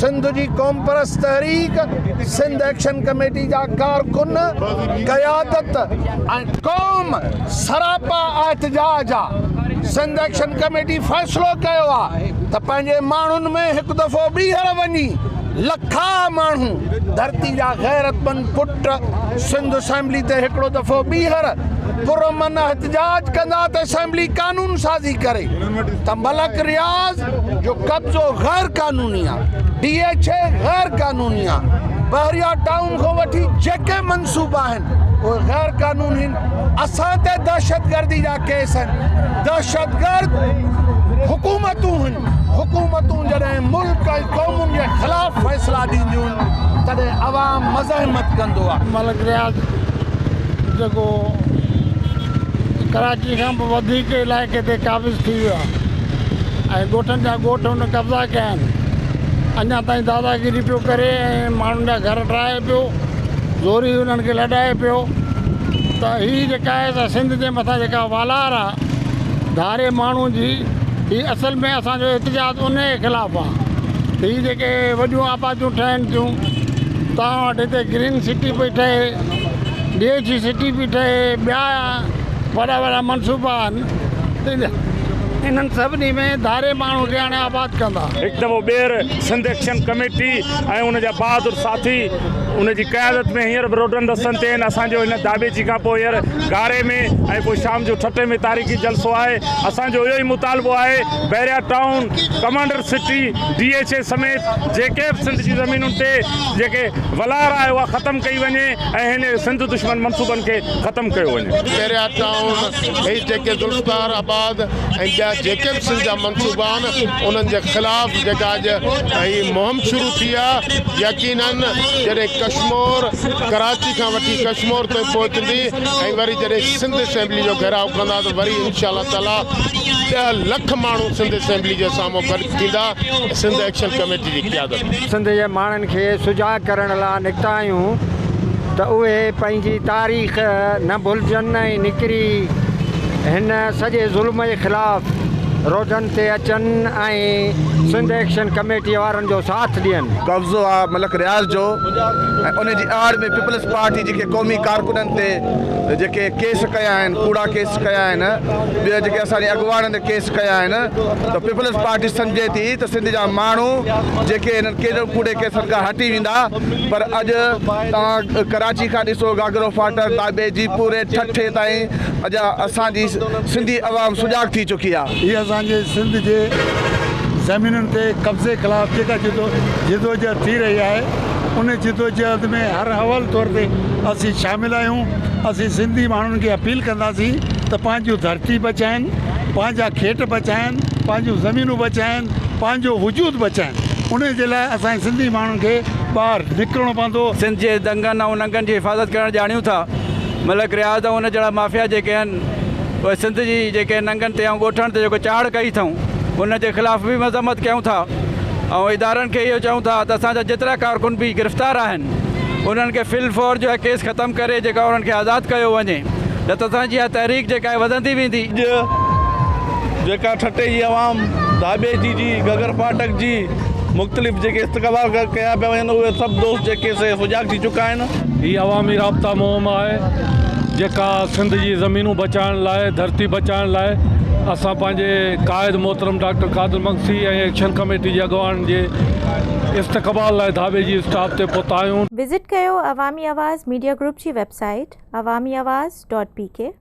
سنڌ جي قومپرست تحريڪ، Sindh action committee جا ڪارڪن، قيادت ۽ قوم سراپا احتجاج آ. سنڌ ايڪشن ڪميٽي فيصلو ڪيو آ ته پنهنجي ماڻهن ۾ هڪ دفعو ٻيهر وڃي لکها ماڻهو ڌرتي جا غيرتمند پٽ سنڌ اسيمبلي تي هڪڙو دفعو ٻيهر پرامن احتجاج ڪندا ته اسيمبلي قانون سازي ڪري ته ملڪ رياض جو قبضو غير قانوني آ، ڊي ايڇ اي غير قانوني آ، بحريا ٽائون کان وٺي جيڪي منصوبا آهن اهي غير قانوني آهن، اسان تي دهشتگردي جا ڪيس آهن، دهشتگرد حڪومتون آهن، حڪومتون جڏهن ملڪ ۽ قومن جي خلاف فيصلا ڏينديون آهن تڏهن عوام مزاحمت ڪندو آ. ملڪ رياض جيڪو ڪراچي کان به وڌيڪ علائقي تي قابض ٿي ويو آهي ۽ ڳوٺن جا ڳوٺ هن قبضا ڪيا آهن اڃا تائين داداگيري پيو ڪري ۽ ماڻهن جا گهر ڊاهي پيو زوري انهن کي لڏائي پيو ته هي جيڪا آهي سا سنڌ جي مٿان جيڪا والار آهي ڌاري ماڻهو جي هي اصل ۾ اسانجو احتجاج ان جي خلاف آهي ته هي جيڪي وڏيون آباديون ٺهن ٿيون توهان وٽ هتي گرين سٽي پئي ٺهي ڊي ايڇ سٽي پئي ٺهي ٻيا وڏا وڏا منصوبا آهن انهن سڀني ۾ ڌاري ماڻهو کي آڻي آباد ڪندا. هڪ دفعو ٻيهر سنڌ ايڪشن ڪميٽي ۽ ان جا بهادر ساٿي ان جي قيادت ۾ هينئر به روڊن رستن تي آهن اسان جو هن ڌاٻيجي کان پوء هينئر گاري ۾ ۽ پوء شام جو ٺٽي ۾ تاريخي جلسو آهي اسان جو اهو ئي مطالبو آهي Bahria town commander city D H A سميت جيڪي به سنڌ جي زمينن تي جيڪي ولار آهي اها ختم ڪئي وڃي ۽ هن سنڌ دشمن منصوبن کي ختم ڪيو وڃي. بحريا ٽائون، هي جيڪي ذوالفقار آباد ۽ ٻيا جيڪي به سنڌ جا منصوبا آهن انهن جي خلاف جيڪا اڄ هي مهم شروع ٿي آهي يقينن جڏهن ڪشمور ڪراچي کان وٺي ڪشمور تائين پهچندي ۽ وري جڏهن سنڌ اسيمبلي جو گهيراء ڪندا ته وري انشاء الله تعالي ڏهه لک ماڻهو سنڌ اسيمبلي جي سامهون گڏ ٿيندا سنڌ ايڪشن ڪميٽي جي قيادت. سنڌ جي ماڻهن کي سجاڳ ڪرڻ لاء نڪتا آهيون ته اهي پنهنجي تاريخ نه ڀلجن ۽ نڪري هن سڄي ظلم جي خلاف روڊن تي اچن ۽ سنڌ ايڪشن ڪميٽي وارن جو ساٿ ڏين. قبضو آ ملڪ رياض جو ۽ ان جي آڙ ۾ پيپلز پارٽي جيڪي قومي ڪارڪنن تي جيڪي ڪيس ڪيا آهن ڪوڙا ڪيس ڪيا آهن ٻيا جيڪي اسان جي اڳواڻن تي ڪيس ڪيا آهن ته پيپلز پارٽي سمجهي ٿي ته سنڌ جا ماڻهو جيڪي هنن ڪيڏن ڪوڙي ڪيسن کان هٽي ويندا پر اڄ توهان ڪراچي کان ڏسو گاگرو ڦاٽڪ داٻيجي پوري ٺٽي تائين اڄ اسان جي سنڌي عوام سجاڳ ٿي چڪي آ. هي اسان جي سنڌ جي زمينن تي قبضي خلاف جيڪا جدوجهد ٿي رهي آهي ان جدوجهد ۾ هر اول طور تي اسين شامل آهيون اسين سنڌي ماڻهن کي اپيل ڪنداسين ته پنهنجون ڌرتي بچائن پنهنجا کيٽ بچائن پنهنجون زمينون بچائن پنهنجو وجود بچائن ان جي لاء اسان سنڌي ماڻهن کي ٻاهر نڪرڻو پوندو. سنڌ جي دنگن ۽ ننگن جي حفاظت ڪرڻ ڄاڻيون ٿا. ملڪ رياض ۽ ان جهڙا مافيا جيڪي آهن اهي سنڌ جي جيڪي ننگن تي ۽ ڳوٺن تي جيڪو چاڙهه ڪئي اٿئون ان جي خلاف به مذمت ڪيون ٿا ۽ ادارن کي اهو چئون ٿا ته اسان جا جيترا ڪارڪن به گرفتار آهن انهن کي في الفور جو آهي ڪيس ختم ڪري جيڪا انهن کي آزاد ڪيو وڃي نه ته اسان جي اها تحريڪ جيڪا آهي وڌندي ويندي. اڄ جيڪا ٺٽي جي عوام ڌاٻيجي جي گگر ڦاٽڪ جي مختلف جيڪي استقبال ڪيا پيا وڃن اهي سڀ دوست جيڪي سي سجاڳ ٿي چڪا آهن. هي عوامي رابطا مهم آهي جيڪا سنڌ جي زمينون بچائڻ لاء ڌرتي بچائڻ لاء اسان پنهنجي قائد محترم doctor Qadir Magsi ۽ action committee جي اڳواڻن جي استقبال لاء ڌاٻيجي اسٽاپ تي پهتا آهيون. وزٽ ڪيو عوامي آواز ميڊيا گروپ جي web site Awami Awaz dot P K.